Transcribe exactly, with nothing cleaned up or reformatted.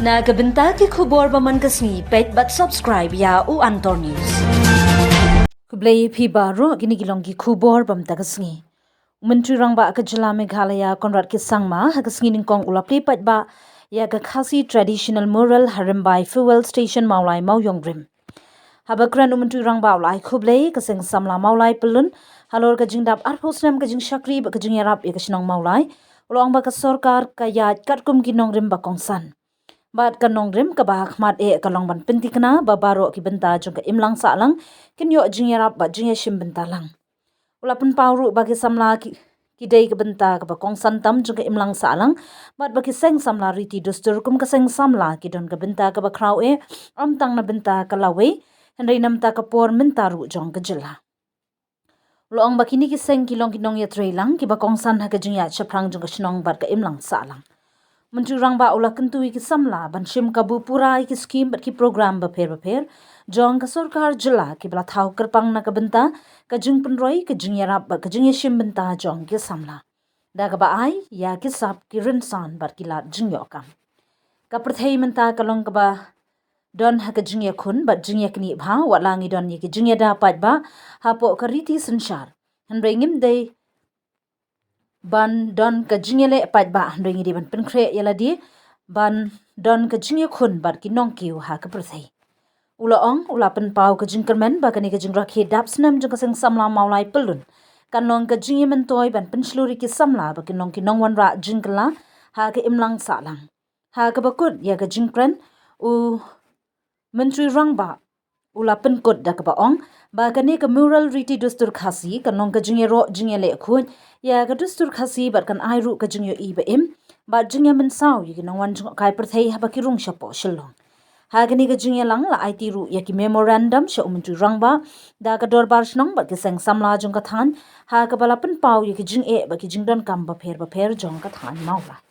Na ka bynta ki khubor ba man ka sngi, peit bad subscribe ïa u Antor News. Khublei phi baroh, kine ki long ki khubor ba mynta ka sngi. U Myntri Rangbah ka jylla Meghalaya Conrad K Sangma ha ka sngi nyngkong u la plie paidbah ïa ka Khasi Traditional Mural ha Rymbai Fuel Station Mawlai Mawiong Rim. Haba kren u Myntri Rangbah u la ai khublei ka seng samla Mawlai Pyllun halor ka jingdap arphew snem ka jingshakri bad ka jingïarap ïa ka shnong Mawlai. U la ong ba ka sorkar ka ïaid katkum ki nongrim ba kongsan. Bad ka nongrim kaba ha khmat eh ka long ban pynthikna ba baroh ki bynta jong ka imlang sahlang kin ïoh jingïarap bad jingïashim bynta lang. U la pynpaw ruh ba ki samla ki, ki dei ka bynta kaba kongsan tam jong ka imlang sahlang, bad ba ki seng samla riti dustur kum ka seng samla ki don ka bynta kaba khraw eh, ym tang na bynta ka lawei, hynrei na bynta ka por mynta ruh jong ka jylla. U la ong ba kine ki seng ki long ki nongïatreilang kiba kongsan ha ka jingïaid shaphrang jong ka shnong bad ka imlang sahlang. Myntri Rangbah u la kyntu ïa ki samla ban shim kabu pura ïa ki skim bad ki program bapher bapher jong ka sorkar jylla kiba la thaw kyrpang na ka bynta ka jingpynroi, ka jingïarap bad ka jingïashim bynta jong ki samla, da kaba ai ïa ki sap, ki rynsan bad ki lad jingïoh kam. Ka pyrthei mynta ka long kaba don ha ka jingïakhun bad jingïaknieh bha, wat la ngi don ïa ki jingïada paidbah hapoh ka riti synshar, hynrei ngim dei ban don ka jingïaleh paidbah, hynrei ngi dei ban pynkhreh ïa lade ban don ka jingïakhun bad ki nongkiew ha ka pyrthei. U la ong, u la pynpaw ka jingkyrmen ba kane ka jingrakhe dap snem jong ka seng samla Mawlai Pyllun kan long ka jingïamyntoi ban pynshlur ïa ki samla ba kin long ki nongwanrah jingkylla ha ka imlang sahlang. Ha kaba kut ïa ka jingkren, u Myntri Rangbah u la pynkut da kaba ong ba kane ka mural riti dustur Khasi kan long ka jingïaroh jingïaleh khuid ïa ka dustur Khasi bad kan ai ruh ka jingïohi ba im bad jingïamynsaw ïa ki nongwan jngohkai pyrthei haba ki rung shapoh Shillong. Ha kane ka jingïalang la aiti ruh ïa ki memorandum sha u Myntri Rangbah da ka dorbar shnong bad ki seng samla jong ka thaiñ, ha kaba la pynpaw ïa ki jingeh bad ki jingdonkam bapher bapher jong ka thaiñ Mawlai.